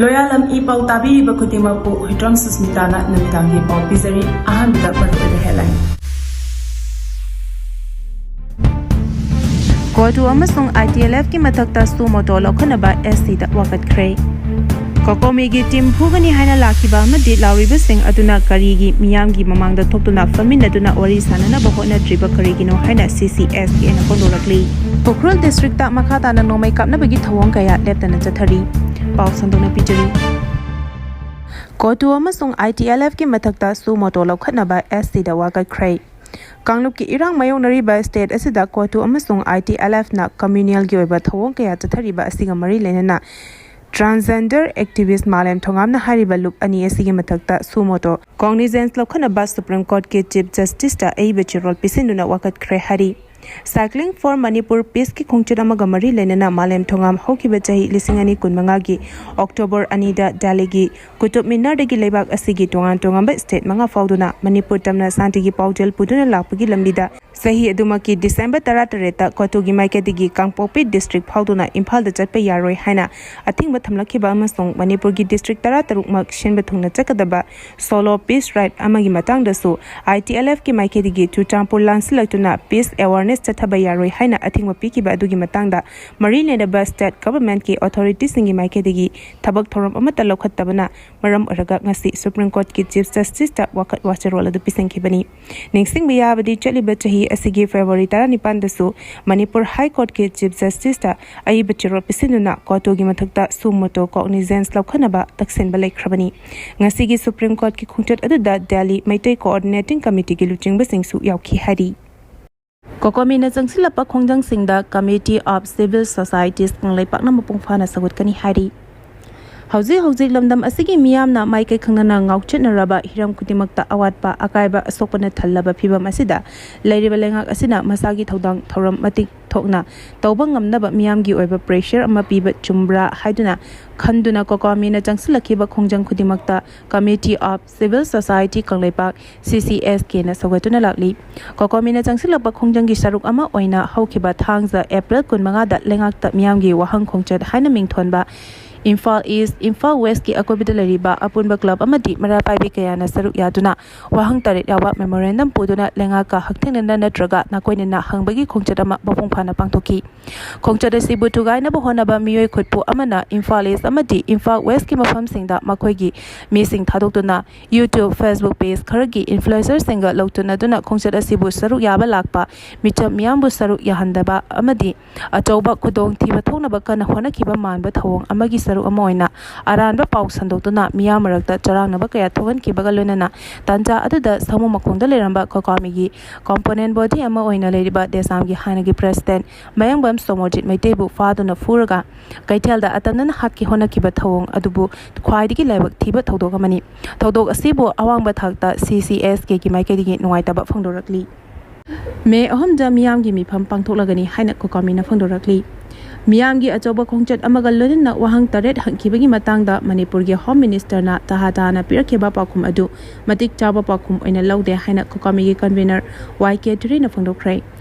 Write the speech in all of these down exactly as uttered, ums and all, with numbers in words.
ꯂꯣꯌꯥꯂꯝ E ꯄꯥꯎ ꯇꯥꯕꯤꯔꯤꯕ ꯈꯨꯗꯤꯡꯃꯛꯄꯨ ꯍꯨꯏꯗ꯭ꯔꯣꯝ ꯁꯨꯁꯃꯤꯇꯥꯅ ꯅꯨꯃꯤꯗꯥꯡꯒꯤ ꯄꯥꯎ ꯄꯤꯖꯔꯤ꯫ ꯑꯍꯥꯟꯕꯗ ꯃꯔꯨꯑꯣꯏꯕ headline꯫ ꯀꯣꯇꯨ ꯑꯃꯁꯨꯡ ITLFꯀꯤ ꯃꯊꯛꯇ suo moto ꯂꯧꯈꯠꯅꯕ SCꯗ ꯋꯥꯀꯠꯈ꯭ꯔꯦ꯫ ꯀꯣꯀꯣꯃꯤꯒꯤ team ꯐꯨꯒꯅꯤ ꯍꯥꯏꯅ ꯂꯥꯛꯈꯤꯕ ꯑꯃꯗꯤ ꯂꯥꯎꯔꯤꯕꯁꯤꯡ ꯑꯗꯨꯅ ꯀꯔꯤꯒꯤ ꯃꯤꯌꯥꯝꯒꯤ ꯃꯃꯥꯡꯗ ꯊꯣꯛꯇꯨꯅ ꯐꯝꯃꯤꯟꯅꯗꯨꯅ ꯋꯥꯔꯤ ꯁꯥꯟꯅꯅꯕ ꯍꯣꯠꯅꯗ꯭ꯔꯤꯕ ꯀꯔꯤꯒꯤꯅꯣ ꯍꯥꯏꯅ CCSKꯅ ꯐꯣꯡꯗꯣꯔꯛꯂꯤ꯫ ꯎꯈ꯭ꯔꯨꯜ districtꯇ ꯃꯈꯥ ꯇꯥꯅ ꯅꯣꯡꯃꯩ ꯀꯥꯞꯅꯕꯒꯤ ꯊꯧꯑꯣꯡ ꯀꯌꯥ ꯂꯦꯞꯇꯅ ꯆꯠꯊꯔꯤ꯫ ꯄꯥꯎ ꯁꯟꯗꯣꯛꯅ ꯄꯤꯖꯔꯤ꯫ ꯀꯣꯇꯨ ꯑꯃꯁꯨꯡ ITLFꯀꯤ ꯃꯊꯛꯇ suo moto ꯂꯧꯈꯠꯅꯕ SCꯗ ꯋꯥꯀꯠꯈ꯭ꯔꯦ꯫ ꯀꯥꯡꯂꯨꯞꯀꯤ ꯏꯔꯥꯡ ꯃꯥꯌꯣꯛꯅꯔꯤꯕ state ꯑꯁꯤꯗ ꯀꯣꯇꯨ ꯑꯃꯁꯨꯡ ITLFꯅ communalꯒꯤ ꯑꯣꯏꯕ ꯊꯧꯑꯣꯡ ꯀꯌꯥ ꯆꯠꯊꯔꯤꯕ ꯑꯁꯤꯒ ꯃꯔꯤ ꯂꯩꯅꯅ transgender activist ꯃꯥꯂꯦꯝ ꯊꯣꯉꯥꯝꯅ ꯍꯥꯏꯔꯤꯕ ꯂꯨꯞ ꯑꯅꯤ ꯑꯁꯤꯒꯤ ꯃꯊꯛꯇ suo moto cognizance ꯂꯧꯈꯠꯅꯕ Supreme Courtꯀꯤ Chief Justiceꯇ ꯑꯏꯕ ꯆꯦꯔꯣꯜ ꯄꯤꯁꯤꯟꯗꯨꯅ ꯋꯥꯀꯠꯈ꯭ꯔꯦ ꯍꯥꯏꯔꯤ꯫ Cycling for Manipur Peaceꯀꯤ ꯈꯣꯡꯆꯠ ꯑꯃꯒ ꯃꯔꯤ ꯂꯩꯅꯅ ꯃꯥꯂꯦꯝ ꯊꯣꯉꯥꯝ ꯍꯧꯈꯤꯕ ꯆꯍꯤ ꯂꯤꯁꯤꯡ ꯑꯅꯤ ꯀꯨꯟꯃꯉꯥꯒꯤ October ꯑꯅꯤꯗ ꯗꯦꯜꯂꯤꯒꯤ ꯀꯨꯇꯨꯕ ꯃꯤꯅꯥꯔꯗꯒꯤ ꯂꯩꯕꯥꯛ ꯑꯁꯤꯒꯤ ꯇꯣꯉꯥꯟ ꯇꯣꯉꯥꯟꯕ state ꯃꯉꯥ ꯐꯥꯎꯗꯨꯅ ꯃꯅꯤꯄꯨꯔ ꯇꯝꯅ ꯁꯥꯟꯇꯤꯒꯤ ꯄꯥꯎꯖꯦꯜ ꯄꯨꯗꯨꯅ ꯂꯥꯛꯄꯒꯤ ꯂꯝꯕꯤꯗ ꯆꯍꯤ ꯑꯗꯨꯃꯛꯀꯤ December ꯇꯔꯥꯇꯔꯦꯠꯇ ꯀꯣꯇꯨꯒꯤ ꯃꯥꯏꯀꯩꯗꯒꯤ ꯀꯥꯡꯄꯣꯛꯄꯤ district ꯐꯥꯎꯗꯨꯅ ꯏꯝꯐꯥꯜꯗ ꯆꯠꯄ ꯌꯥꯔꯣꯏ ꯍꯥꯏꯅ ꯑꯊꯤꯡꯕ ꯊꯝꯂꯛꯈꯤꯕ ꯑꯃꯁꯨꯡ ꯃꯅꯤꯄꯨꯔꯒꯤ district ꯇꯔꯥꯇꯔꯨꯛꯃꯛ ꯁꯤꯟꯕ ꯊꯨꯡꯅ ꯆꯠꯀꯗꯕ solo peace ride ꯑꯃꯒꯤ ꯃꯇꯥꯡꯗꯁꯨ ITLFꯀꯤ ꯃꯥꯏꯀꯩꯗꯒꯤ ꯆꯨꯔꯆꯥꯟꯄꯨꯔ ꯂꯥꯟꯁꯤꯜꯂꯛꯇꯨꯅ peace awareness ꯆꯠꯊꯕ ꯌꯥꯔꯣꯏ ꯍꯥꯏꯅ ꯑꯊꯤꯡꯕ ꯄꯤꯈꯤꯕ ꯑꯗꯨꯒꯤ ꯃꯇꯥꯡꯗ ꯃꯔꯤ ꯂꯩꯅꯕ state governmentꯀꯤ authorityꯁꯤꯡꯒꯤ ꯃꯥꯏꯀꯩꯗꯒꯤ ꯊꯕꯛ ꯊꯧꯔꯝ ꯑꯃꯠꯇ ꯂꯧꯈꯠꯇꯕꯅ ꯃꯔꯝ ꯑꯣꯏꯔꯒ ꯉꯁꯤ Supreme Courtꯀꯤ Chief Justiceꯇ ꯋꯥꯀꯠ ꯋꯥꯆꯦꯔꯣꯜ ꯑꯗꯨ ꯄꯤꯁꯤꯟꯈꯤꯕꯅꯤ꯫ ꯅꯤꯡꯁꯤꯡꯕ ꯌꯥꯕꯗꯤ ꯆꯠꯂꯤꯕ ꯆꯍꯤ ꯑꯁꯤꯒꯤ February ꯇꯔꯥꯅꯤꯄꯥꯟꯗꯁꯨ ꯃꯅꯤꯄꯨꯔ High Courtꯀꯤ Chief Justiceꯇ ꯑꯏꯕ ꯆꯦꯔꯣꯜ ꯄꯤꯁꯤꯟꯗꯨꯅ ꯀꯣꯇꯨꯒꯤ ꯃꯊꯛꯇ suo moto cognizance ꯂꯧꯈꯠꯅꯕ ꯇꯛꯁꯤꯟꯕ ꯂꯩꯈ꯭ꯔꯕꯅꯤ꯫ ꯉꯁꯤꯒꯤ Supreme Courtꯀꯤ ꯈꯣꯡꯆꯠ ꯑꯗꯨꯗ ꯗꯦꯜꯂꯤ ꯃꯩꯇꯩ Coordinating Committeeꯒꯤ ꯂꯨꯆꯤꯡꯕꯁꯤꯡꯁꯨ ꯌꯥꯎꯈꯤ ꯍꯥꯏꯔꯤ꯫ ꯀꯣꯀꯣꯃꯤꯅ ꯆꯪꯁꯤꯜꯂꯛꯄ ꯈꯣꯡꯖꯪꯁꯤꯡꯗ Committee of Civil Societies ꯀꯪꯂꯩꯄꯥꯛꯅ ꯃꯄꯨꯡ ꯐꯥꯅ ꯁꯧꯒꯠꯀꯅꯤ ꯍꯥꯏꯔꯤ꯫ ꯍꯧꯖꯤꯛ ꯍꯧꯖꯤꯛ ꯂꯝꯗꯝ ꯑꯁꯤꯒꯤ ꯃꯤꯌꯥꯝꯅ ꯃꯥꯏꯀꯩ ꯈꯪꯅꯅ ꯉꯥꯎꯆꯠꯅꯔꯕ ꯍꯤꯔꯝ ꯈꯨꯗꯤꯡꯃꯛꯇ ꯑꯋꯥꯠꯄ ꯑꯀꯥꯏꯕ ꯑꯁꯣꯛꯄꯅ ꯊꯜꯂꯕ ꯐꯤꯕꯝ ꯑꯁꯤꯗ ꯂꯩꯔꯤꯕ ꯂꯩꯉꯥꯛ ꯑꯁꯤꯅ ꯃꯁꯥꯒꯤ ꯊꯧꯗꯥꯡ ꯊꯧꯔꯝ ꯃꯇꯤꯛ ꯊꯣꯛꯅ ꯇꯧꯕ ꯉꯝꯅꯕ ꯃꯤꯌꯥꯝꯒꯤ ꯑꯣꯏꯕ pressure ꯑꯃ ꯄꯤꯕ ꯆꯨꯝꯕ꯭ꯔꯥ ꯍꯥꯏꯗꯨꯅ ꯈꯟꯗꯨꯅ ꯀꯣꯀꯣꯃꯤꯅ ꯆꯪꯁꯤꯜꯂꯛꯈꯤꯕ ꯈꯣꯡꯖꯪ ꯈꯨꯗꯤꯡꯃꯛꯇ Committee of Civil Society Kangleipak, CCSKꯅ ꯁꯧꯒꯠꯇꯨꯅ ꯂꯥꯛꯂꯤ꯫ ꯀꯣꯀꯣꯃꯤꯅ ꯆꯪꯁꯤꯜꯂꯛꯄ ꯈꯣꯡꯖꯪꯒꯤ ꯁꯔꯨꯛ ꯑꯃ ꯑꯣꯏꯅ ꯍꯧꯈꯤꯕ ꯊꯥꯡꯖ, April ꯀꯨꯟꯃꯉꯥꯗ ꯂꯩꯉꯥꯛꯇ ꯃꯤꯌꯥꯝꯒꯤ ꯋꯥꯍꯪ ꯈꯣꯡꯆꯠ ꯍꯥꯏꯅ ꯃꯤꯡꯊꯣꯟꯕ ꯏꯝꯐꯥꯜ ꯏꯁ, ꯏꯝꯐꯥꯜ ꯋꯦꯁꯀꯤ ꯑꯀꯣꯏꯕꯗ ꯂꯩꯔꯤꯕ ꯑꯄꯨꯟꯕ ꯀ꯭ꯂꯕ ꯑꯃꯗꯤ ꯃꯩꯔꯥ ꯄꯥꯏꯕꯤ ꯀꯌꯥꯅ ꯁꯔꯨꯛ ꯌꯥꯗꯨꯅ ꯋꯥꯍꯪ ꯇꯔꯦꯠ ꯌꯥꯎꯕ ꯃꯦꯃꯣꯔꯦꯟꯗꯝ ꯄꯨꯗꯨꯅ ꯂꯩꯉꯥꯛꯀ ꯍꯛꯊꯦꯡꯅꯅ ꯅꯠꯇ꯭ꯔꯒ ꯅꯥꯀꯣꯏꯅꯅ ꯍꯪꯕꯒꯤ ꯈꯣꯡꯆꯠ ꯑꯃ ꯃꯄꯨꯡ ꯐꯥꯅ ꯄꯥꯡꯊꯣꯛꯈꯤ꯫ ꯈꯣꯡꯆꯠ ꯑꯁꯤꯕꯨ ꯊꯨꯒꯥꯏꯅꯕ ꯍꯣꯠꯅꯕ ꯃꯤꯑꯣꯏ ꯈꯨꯠꯄꯨ ꯑꯃꯅ ꯏꯝꯐꯥꯜ ꯏꯁ ꯑꯃꯗꯤ ꯏꯝꯐꯥꯜ ꯋꯦꯁꯀꯤ ꯃꯐꯝꯁꯤꯡꯗ ꯃꯈꯣꯏꯒꯤ ꯃꯤꯁꯤꯡ ꯊꯥꯗꯣꯛꯇꯨꯅ YouTube, Facebook page ꯈꯔꯒꯤ influencerꯁꯤꯡꯒ ꯂꯧꯇꯨꯅꯗꯨꯅ ꯈꯣꯡꯆꯠ ꯑꯁꯤꯕꯨ ꯁꯔꯨꯛ ꯌꯥꯕ ꯂꯥꯛꯄ ꯃꯤꯆꯝ ꯃꯤꯌꯥꯝꯕꯨ ꯁꯔꯨꯛ ꯌꯥꯍꯟꯗꯕ ꯑꯃꯗꯤ ꯑꯆꯧꯕ ꯈꯨꯗꯣꯡꯊꯤꯕ ꯊꯣꯛꯅꯕ ꯀꯟꯅ ꯍꯣꯠꯅꯈꯤꯕ ꯃꯥꯟꯕ ꯊꯧꯑꯣꯡ ꯑꯃꯒꯤ ꯁꯔꯨꯛ ꯑꯃ ꯑꯣꯏꯅ ꯑꯔꯥꯟꯕ ꯄꯥꯎ ꯁꯟꯗꯣꯛꯇꯨꯅ ꯃꯤꯌꯥꯝ ꯃꯔꯛꯇ ꯆꯔꯥꯡꯅꯕ ꯀꯌꯥ ꯊꯣꯛꯍꯟꯈꯤꯕꯒ ꯂꯣꯏꯅꯅ ꯇꯥꯟꯖꯥ ꯑꯗꯨꯗ ꯁꯥꯃꯨ ꯃꯈꯣꯡꯗ ꯂꯩꯔꯝꯕ ꯀꯣꯀꯥꯃꯤꯒꯤ component body ꯑꯃ ꯑꯣꯏꯅ ꯂꯩꯔꯤꯕ ꯗꯦꯁꯥꯝꯒꯤ ꯍꯥꯟꯅꯒꯤ president ꯃꯌꯥꯡꯕꯝ ꯁꯣꯃꯣꯔꯖꯤꯠ ꯃꯩꯇꯩꯕꯨ ꯐꯥꯗꯨꯅ ꯐꯨꯔꯒ ꯀꯩꯊꯦꯜꯗ ꯑꯇꯝꯅꯅ ꯍꯥꯠꯀꯦ ꯍꯣꯠꯅꯈꯤꯕ ꯊꯧꯑꯣꯡ ꯑꯗꯨꯕꯨ ꯈ꯭ꯋꯥꯏꯗꯒꯤ ꯂꯥꯏꯕꯛ ꯊꯤꯕ ꯊꯧꯗꯣꯛ ꯑꯃꯅꯤ꯫ ꯊꯧꯗꯣꯛ ꯑꯁꯤꯕꯨ ꯑꯋꯥꯡꯕ ꯊꯥꯛꯇ CCSKꯒꯤ ꯃꯥꯏꯀꯩꯗꯒꯤ ꯅꯨꯡꯉꯥꯏꯇꯕ ꯐꯣꯡꯗꯣꯔꯛꯂꯤ꯫ ꯃꯦ ꯑꯍꯨꯝꯗ ꯃꯤꯌꯥꯝꯒꯤ ꯃꯤꯐꯝ ꯄꯥꯡꯊꯣꯛꯂꯒꯅꯤ ꯍꯥꯏꯅ ꯀꯣꯀꯥꯃꯤꯅ ꯐꯣꯡꯗꯣꯔꯛꯂꯤ꯫ ꯃꯤꯌꯥꯝꯒꯤ ꯑꯆꯧꯕ ꯈꯣꯡꯆꯠ ꯑꯃꯒ ꯂꯣꯏꯅꯅ ꯋꯥꯍꯪ ꯇꯔꯦꯠ ꯍꯪꯈꯤꯕꯒꯤ ꯃꯇꯥꯡꯗ ꯃꯅꯤꯄꯨꯔꯒꯤ Home Ministerꯅ ꯇꯍꯥ ꯇꯍꯥꯅ ꯄꯤꯔꯛꯈꯤꯕ ꯄꯥꯎꯈꯨꯝ ꯑꯗꯨ ꯃꯇꯤꯛ ꯆꯥꯕ ꯄꯥꯎꯈꯨꯝ ꯑꯣꯏꯅ ꯂꯧꯗꯦ ꯍꯥꯏꯅ ꯀꯣꯀꯥꯃꯤꯒꯤ convener ꯋꯥꯏ ꯀꯦ ꯊꯨꯔꯤꯅ ꯐꯣꯡꯗꯣꯛꯈ꯭ꯔꯦ꯫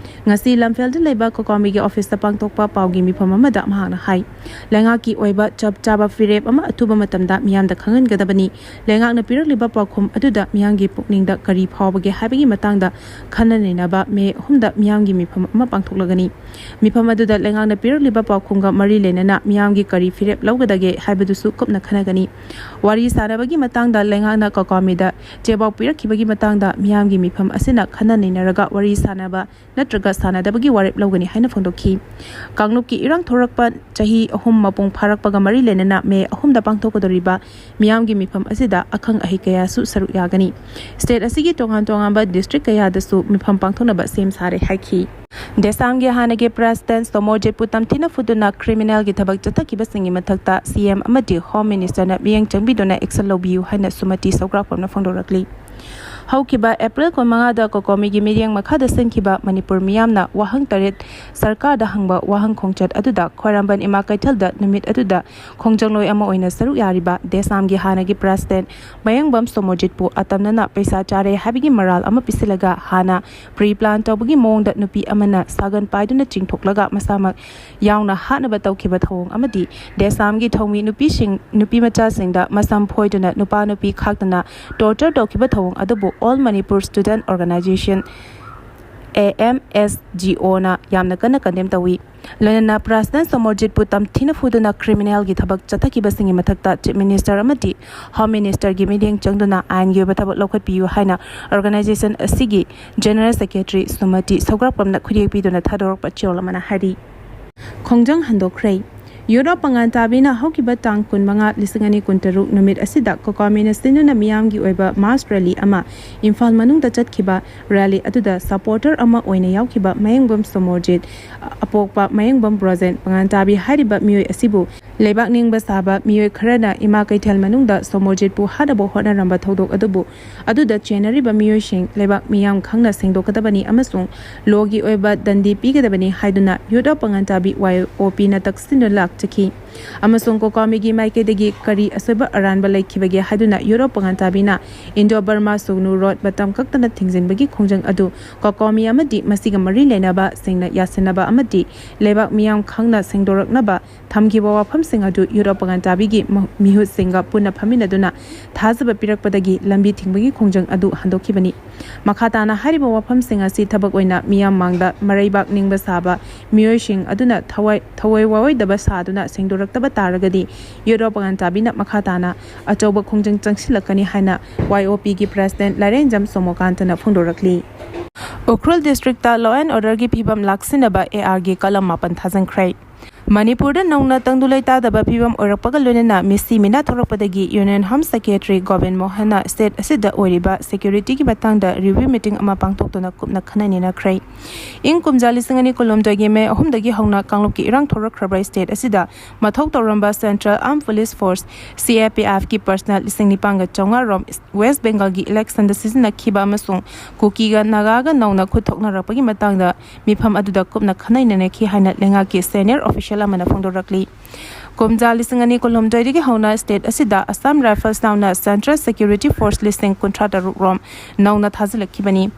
ꯉꯁꯤ ꯂꯝꯐꯦꯜꯗ ꯂꯩꯕ ꯀꯣꯀꯥꯃꯤꯒꯤ officeꯇ ꯄꯥꯡꯊꯣꯛꯄ ꯄꯥꯎꯒꯤ ꯃꯤꯐꯝ ꯑꯃꯗ ꯃꯍꯥꯛꯅ ꯍꯥꯏ, ꯂꯩꯉꯥꯛꯀꯤ ꯑꯣꯏꯕ ꯆꯞ ꯆꯥꯕ ꯐꯤꯔꯦꯞ ꯑꯃ ꯑꯊꯨꯕ ꯃꯇꯝꯗ ꯃꯤꯌꯥꯝꯗ ꯈꯪꯍꯟꯒꯗꯕꯅꯤ꯫ ꯂꯩꯉꯥꯛꯅ ꯄꯤꯔꯛꯂꯤꯕ ꯄꯥꯎꯈꯨꯝ ꯑꯗꯨꯗ ꯃꯤꯌꯥꯝꯒꯤ ꯄꯨꯛꯅꯤꯡꯗ ꯀꯔꯤ ꯐꯥꯎꯕꯒꯦ ꯍꯥꯏꯕꯒꯤ ꯃꯇꯥꯡꯗ ꯈꯟꯅ ꯅꯩꯅꯕ ꯃꯦ ꯑꯍꯨꯝꯗ ꯃꯤꯌꯥꯝꯒꯤ ꯃꯤꯐꯝ ꯑꯃ ꯄꯥꯡꯊꯣꯛꯂꯒꯅꯤ꯫ ꯃꯤꯐꯝ ꯑꯗꯨꯗ ꯂꯩꯉꯥꯛꯅ ꯄꯤꯔꯛꯂꯤꯕ ꯄꯥꯎꯈꯨꯝꯒ ꯃꯔꯤ ꯂꯩꯅꯅ ꯃꯤꯌꯥꯝꯒꯤ ꯀꯔꯤ ꯐꯤꯔꯦꯞ ꯂꯧꯒꯗꯒꯦ ꯍꯥꯏꯕꯗꯨꯁꯨ ꯀꯨꯞꯅ ꯈꯟꯅꯒꯅꯤ꯫ ꯋꯥꯔꯤ ꯁꯥꯅꯕꯒꯤ ꯃꯇꯥꯡꯗ ꯂꯩꯉꯥꯛꯅ ꯀꯣꯀꯥꯃꯤꯗ ꯆꯦꯕꯥꯎ ꯄꯤꯔꯛꯈꯤꯕꯒꯤ ꯃꯇꯥꯡꯗ ꯃꯤꯌꯥꯝꯒꯤ ꯃꯤꯐꯝ ꯑꯁꯤꯅ ꯈꯟꯅ ꯅꯩꯅꯔꯒ ꯋꯥꯔꯤ ꯁꯥꯅꯕ ꯅꯠꯇ꯭ꯔꯒ ꯁꯥꯅꯗꯕꯒꯤ ꯋꯥꯔꯦꯞ ꯂꯧꯒꯅꯤ ꯍꯥꯏꯅ ꯐꯣꯡꯗꯣꯛꯈꯤ꯫ ꯀꯥꯡꯂꯨꯞꯀꯤ ꯏꯔꯥꯡ ꯊꯣꯔꯛꯄ ꯆꯍꯤ ꯑꯍꯨꯝ ꯃꯄꯨꯡ ꯐꯥꯔꯛꯄꯒ ꯃꯔꯤ ꯂꯩꯅꯅ ꯃꯦ ꯑꯍꯨꯝꯗ ꯄꯥꯡꯊꯣꯛꯀꯗꯧꯔꯤꯕ ꯃꯤꯌꯥꯝꯒꯤ ꯃꯤꯐꯝ ꯑꯁꯤꯗ ꯑꯈꯪ ꯑꯍꯩ ꯀꯌꯥꯁꯨ ꯁꯔꯨꯛ ꯌꯥꯒꯅꯤ꯫ State ꯑꯁꯤꯒꯤ ꯇꯣꯉꯥꯟ ꯇꯣꯉꯥꯟꯕ district ꯀꯌꯥꯗꯁꯨ ꯃꯤꯐꯝ ꯄꯥꯡꯊꯣꯛꯅꯕ ꯁꯦꯝ ꯁꯥꯔꯦ ꯍꯥꯏꯈꯤ꯫ ꯗꯦꯁꯥꯝꯒꯤ ꯍꯥꯟꯅꯒꯤ president ꯁꯣꯃꯣꯔꯖꯤꯠꯄꯨ ꯇꯝꯊꯤꯅ ꯐꯨꯗꯨꯅ criminalꯒꯤ ꯊꯕꯛ ꯆꯠꯊꯈꯤꯕꯁꯤꯡꯒꯤ ꯃꯊꯛꯇ CM ꯑꯃꯗꯤ Home Ministerꯅ ꯃꯤꯠꯌꯦꯡ ꯆꯪꯕꯤꯗꯨꯅ action ꯂꯧꯕꯤꯌꯨ ꯍꯥꯏꯅ ꯁꯨꯃꯇꯤ ꯁꯧꯒ꯭ꯔꯥꯛꯄꯝꯅ ꯐꯣꯡꯗꯣꯔꯛꯂꯤ꯫ ꯍꯧꯈꯤꯕ ꯑꯦꯄ꯭ꯔꯤꯜ ꯀꯨꯟꯃꯉꯥꯗ ꯀꯣꯀꯣꯃꯤꯒꯤ ꯃꯤꯠꯌꯦꯡ ꯃꯈꯥꯗ ꯁꯤꯟꯈꯤꯕ ꯃꯅꯤꯄꯨꯔ ꯃꯤꯌꯥꯝꯅ ꯋꯥꯍꯪ ꯇꯔꯦꯠ ꯁꯔꯀꯥꯔꯗ ꯍꯪꯕ ꯋꯥꯍꯪ ꯈꯣꯡꯆꯠ ꯑꯗꯨꯗ ꯈ꯭ꯋꯥꯏꯔꯝꯕꯟ ꯏꯃꯥ ꯀꯩꯊꯦꯜꯗ ꯅꯨꯃꯤꯠ ꯑꯗꯨꯗ ꯈꯣꯡꯖꯪꯂꯣꯏ ꯑꯃ ꯑꯣꯏꯅ ꯁꯔꯨꯛ ꯌꯥꯔꯤꯕ ꯗꯦꯁꯥꯝꯒꯤ ꯍꯥꯟꯅꯒꯤ ꯄ꯭ꯔꯦꯁꯤꯗꯦꯟꯠ ꯃꯌꯦꯡꯕꯝ ꯁꯣꯃꯣꯔꯖꯤꯠꯄꯨ ꯑꯇꯝꯅꯅ ꯄꯩꯁꯥ ꯆꯥꯔꯦ ꯍꯥꯏꯕꯒꯤ ꯃꯔꯥꯜ ꯑꯃ ꯄꯤꯁꯤꯜꯂꯒ ꯍꯥꯟꯅ ꯄ꯭ꯔꯤ ꯄ꯭ꯂꯥꯟ ꯇꯧꯕꯒꯤ ꯃꯑꯣꯡꯗ ꯅꯨꯄꯤ ꯑꯃꯅ ꯁꯥꯒꯟ ꯄꯥꯏꯗꯨꯅ ꯆꯤꯡꯊꯣꯛꯂꯒ ꯃꯁꯥꯃꯛ ꯌꯥꯎꯅ ꯍꯥꯠꯅꯕ ꯇꯧꯈꯤꯕ ꯊꯧꯑꯣꯡ ꯑꯃꯗꯤ ꯗꯦꯁꯥꯝꯒꯤ ꯊꯧꯃꯤ ꯅꯨꯄꯤꯁꯤꯡ, ꯅꯨꯄꯤ ꯃꯆꯥꯁꯤꯡꯗ ꯃꯁꯝ ꯐꯣꯏꯗꯨꯅ ꯅꯨꯄꯥ ꯅꯨꯄꯤ ꯈꯥꯛꯇꯅ ꯇꯣꯔꯆꯔ ꯇꯧꯈꯤꯕ ꯊꯧꯑꯣꯡ ꯑꯗꯨꯕꯨ All Manipur Student Organisation, A M S G O, ꯅ ꯌꯥꯝꯅ ꯀꯟꯅ ꯀꯟꯗꯦꯝ ꯇꯧꯏ꯫ ꯂꯣꯏꯅꯅ ꯄ꯭ꯔꯦꯁꯤꯗꯦꯟꯠ ꯁꯣꯃꯣꯔꯖꯤꯠꯄꯨ ꯇꯝꯊꯤꯅ ꯐꯨꯗꯨꯅ ꯀ꯭ꯔꯤꯃꯤꯅꯦꯜꯒꯤ ꯊꯕꯛ ꯆꯠꯊꯈꯤꯕꯁꯤꯡꯒꯤ ꯃꯊꯛꯇ ꯆꯤꯐ ꯃꯤꯅꯤꯁꯇꯔ ꯑꯃꯗꯤ ꯍꯣꯝ ꯃꯤꯅꯤꯁꯇꯔꯒꯤ ꯃꯤꯠꯌꯦꯡ ꯆꯪꯗꯨꯅ ꯑꯥꯏꯟꯒꯤ ꯑꯣꯏꯕ ꯊꯕꯛ ꯂꯧꯈꯠꯄꯤꯌꯨ ꯍꯥꯏꯅ ꯑꯣꯔꯒꯅꯥꯏꯖꯦꯁꯟ ꯑꯁꯤꯒꯤ ꯖꯦꯅꯔꯦꯜ ꯁꯦꯀ꯭ꯔꯦꯇꯔꯤ ꯁꯨꯃꯇꯤ ꯁꯧꯒ꯭ꯔꯥꯛꯄꯝꯅ ꯈꯨꯗꯦꯛ ꯄꯤꯗꯨꯅ ꯊꯥꯗꯣꯔꯛꯄ ꯆꯦꯔꯣꯜ ꯑꯃꯅ ꯍꯥꯏꯔꯤ꯫ ꯈꯣꯡꯖꯪ ꯍꯟꯗꯣꯛꯈ꯭ꯔꯦ꯫ ꯌꯨꯠ ꯑꯣꯐ ꯄꯥꯉꯟꯇꯥꯕꯤꯅ ꯍꯧꯈꯤꯕ ꯇꯥꯡ ꯀꯨꯟꯃꯉꯥ, ꯂꯤꯁꯤꯡ ꯑꯅꯤ ꯀꯨꯟꯇꯔꯨꯛ ꯅꯨꯃꯤꯠ ꯑꯁꯤꯗ ꯀꯣꯀꯣꯃꯤꯅ ꯁꯤꯟꯗꯨꯅ ꯃꯤꯌꯥꯝꯒꯤ ꯑꯣꯏꯕ ꯃꯥꯁ ꯔꯦꯂꯤ ꯑꯃ ꯏꯝꯐꯥꯜ ꯃꯅꯨꯡꯗ ꯆꯠꯈꯤꯕ꯫ ꯔꯦꯂꯤ ꯑꯗꯨꯗ ꯁꯄꯣꯔꯇꯔ ꯑꯃ ꯑꯣꯏꯅ ꯌꯥꯎꯈꯤꯕ ꯃꯌꯦꯡꯕꯝ ꯁꯣꯃꯣꯔꯖꯤꯠ, ꯑꯄꯣꯛꯄ ꯃꯌꯦꯡꯕꯝ ꯕ꯭ꯔꯣꯖꯦꯟ ꯄꯥꯉꯟꯇꯥꯕꯤ ꯍꯥꯏꯔꯤꯕ ꯃꯤꯑꯣꯏ ꯑꯁꯤꯕꯨ ꯂꯩꯕꯥꯛ ꯅꯤꯡꯕ ꯁꯥꯕ ꯃꯤꯑꯣꯏ ꯈꯔꯅ ꯏꯃꯥ ꯀꯩꯊꯦꯜ ꯃꯅꯨꯡꯗ ꯁꯣꯃꯣꯔꯖꯤꯠꯄꯨ ꯍꯥꯠꯅꯕ ꯍꯣꯠꯅꯔꯝꯕ ꯊꯧꯗꯣꯛ ꯑꯗꯨꯕꯨ ꯑꯗꯨꯗ ꯆꯦꯟꯅꯔꯤꯕ ꯃꯤꯑꯣꯏꯁꯤꯡ ꯂꯩꯕꯥꯛ ꯃꯤꯌꯥꯝ ꯈꯪꯅ ꯁꯦꯡꯗꯣꯛꯀꯗꯕꯅꯤ ꯑꯃꯁꯨꯡ ꯂꯣꯒꯤ ꯑꯣꯏꯕ ꯗꯟꯗꯤ ꯄꯤꯒꯗꯕꯅꯤ ꯍꯥꯏꯗꯨꯅ ꯌꯨꯠ ꯑꯣꯐ ꯄꯥꯉꯟꯇꯥꯕꯤ, Y O P, ꯅ ꯇꯛꯁꯤꯟꯗꯨꯅ ꯂꯥꯛꯆꯈꯤ꯫ ꯑꯃꯁꯨꯡ ꯀꯣꯀꯣꯃꯤꯒꯤ ꯃꯥꯏꯀꯩꯗꯒꯤ ꯀꯔꯤ ꯑꯁꯣꯏꯕ ꯑꯔꯥꯟꯕ ꯂꯩꯈꯤꯕꯒꯦ ꯍꯥꯏꯗꯨꯅ ꯌꯨꯠ ꯑꯣꯐ ꯄꯥꯉꯟꯇꯥꯕꯤꯅ ꯏꯟꯗꯣ ꯕꯔꯃꯥ ꯁꯨꯒꯅꯨ ꯔꯣꯗ ꯃꯇꯝ ꯀꯛꯇꯅ ꯊꯤꯡꯖꯤꯟꯕꯒꯤ ꯈꯣꯡꯖꯪ ꯑꯗꯨ ꯀꯣꯀꯣꯃꯤ ꯑꯃꯗꯤ ꯃꯁꯤꯒ ꯃꯔꯤ ꯂꯩꯅꯕꯁꯤꯡꯅ ꯌꯥꯁꯤꯟꯅꯕ ꯑꯃꯗꯤ ꯂꯩꯕꯥꯛ ꯃꯤꯌꯥꯝ ꯈꯪꯅ ꯁꯦꯡꯗꯣꯔꯛꯅꯕ ꯊꯝꯈꯤꯕ ꯋꯥꯐꯝꯁꯤꯡ ꯑꯗꯨ ꯌꯨꯠ ꯑꯣꯐ ꯄꯥꯉꯟꯇꯥꯕꯤꯒꯤ ꯃ-, ꯃꯤꯍꯨꯠꯁꯤꯡꯒ ꯄꯨꯟꯅ ꯐꯝꯃꯤꯟꯅꯗꯨꯅ ꯊꯥꯖꯕ ꯄꯤꯔꯛꯄꯗꯒꯤ ꯂꯝꯕꯤ ꯊꯤꯡꯕꯒꯤ ꯈꯣꯡꯖꯪ ꯑꯗꯨ ꯍꯟꯗꯣꯛꯈꯤꯕꯅꯤ꯫ ꯃꯈꯥ ꯇꯥꯅ ꯍꯥꯏꯔꯤꯕ ꯋꯥꯐꯝꯁꯤꯡ ꯑꯁꯤ ꯊꯕꯛ ꯑꯣꯏꯅ ꯃꯤꯌꯥꯝ ꯃꯥꯡꯗ ꯃꯔꯩꯕꯥꯛ ꯅꯤꯡꯕ ꯁꯥꯕ ꯃꯤꯑꯣꯏꯁꯤꯡ ꯑꯗꯨꯅ ꯊꯋꯥꯏ, ꯊꯋꯥꯏ ꯋꯥꯑꯣꯏꯗꯕ ꯁꯥꯗꯨꯅ ꯁꯦꯡꯗꯣꯔꯛꯇꯕ ꯇꯥꯔꯒꯗꯤ ꯌꯨꯠ ꯑꯣꯐ ꯄꯥꯉꯟꯇꯥꯕꯤꯅ ꯃꯈꯥ ꯇꯥꯅ ꯑꯆꯧꯕ ꯈꯣꯡꯖꯪ ꯆꯪꯁꯤꯜꯂꯛꯀꯅꯤ ꯍꯥꯏꯅ Y O P ꯒꯤ ꯄ꯭ꯔꯦꯁꯤꯗꯦꯟꯠ ꯂꯥꯏꯔꯦꯟꯖꯝ ꯁꯣꯃꯣꯀꯥꯟꯇꯅ ꯐꯣꯡꯗꯣꯔꯛꯂꯤ꯫ Ukhrul district law and order ꯒꯤ ꯐꯤꯕꯝ ꯂꯥꯛꯁꯤꯟꯅꯕ A R ꯒꯤ ꯀꯂꯝ ꯃꯥꯄꯟ ꯊꯥꯖꯤꯟꯈ꯭ꯔꯦ꯫ ꯃꯅꯤꯄꯨꯔꯗ ꯅꯧꯅ ꯇꯪꯗꯨ ꯂꯩꯇꯥꯗꯕ ꯐꯤꯕꯝ ꯑꯣꯏꯔꯛꯄꯒ ꯂꯣꯏꯅꯅ ꯃꯤꯁꯤ ꯃꯤꯅꯥ ꯊꯣꯛꯂꯛꯄꯗꯒꯤ Union Home Secretary Gobin ꯃꯣꯍꯟꯅ state ꯑꯁꯤꯗ ꯑꯣꯏꯔꯤꯕ security ꯒꯤ ꯃꯇꯥꯡꯗ review meeting ꯑꯃ ꯄꯥꯡꯊꯣꯛꯇꯨꯅ ꯀꯨꯞꯅ ꯈꯟꯅ ꯅꯩꯅꯈ꯭ꯔꯦ꯫ ꯏꯪ ꯀꯨꯝꯖꯥ ꯂꯤꯁꯤꯡ ꯑꯅꯤ ꯀꯨꯟꯍꯨꯝꯗꯣꯏꯒꯤ ꯃꯦ ꯑꯍꯨꯝꯗꯒꯤ ꯍꯧꯅ ꯀꯥꯡꯂꯨꯞꯀꯤ ꯏꯔꯥꯡ ꯊꯣꯔꯛꯈ꯭ꯔꯕ state ꯑꯁꯤꯗ ꯃꯊꯧ ꯇꯧꯔꯝꯕ Central Armed Police Force, C A P F ꯀꯤ personnel ꯂꯤꯁꯤꯡ ꯅꯤꯄꯥꯟꯒ ꯆꯥꯝꯃꯉꯥ ꯔꯣꯝ West Bengal ꯒꯤ election ꯗ ꯁꯤꯖꯤꯟꯅꯈꯤꯕ ꯑꯃꯁꯨꯡ ꯀꯨꯀꯤꯒ ꯅꯥꯒꯥꯒ ꯅꯧꯅ ꯈꯨꯠ ꯊꯣꯛꯅꯔꯛꯄꯒꯤ ꯃꯇꯥꯡꯗ ꯃꯤꯐꯝ ꯑꯗꯨꯗ ꯀꯨꯞꯅ ꯈꯟꯅ ꯅꯩꯅꯈꯤ ꯍꯥꯏꯅ ꯂꯩꯉꯥꯛꯀꯤ senior official ꯑꯃꯅ ꯐꯣꯡꯗꯣꯔꯛꯂꯤ꯫ ꯀꯨꯝꯖꯥ ꯂꯤꯁꯤꯡ ꯑꯅꯤ ꯀꯨꯟꯍꯨꯝꯗꯣꯏꯗꯒꯤ ꯍꯧꯅ state ꯑꯁꯤꯗ Assam Rifles ꯌꯥꯎꯅ Central Security Force ꯂꯤꯁꯤꯡ ꯀꯨꯟꯊ꯭ꯔꯥ ꯇꯔꯨꯛ ꯔꯣꯝ ꯅꯧꯅ ꯊꯥꯖꯤꯜꯂꯛꯈꯤꯕꯅꯤ꯫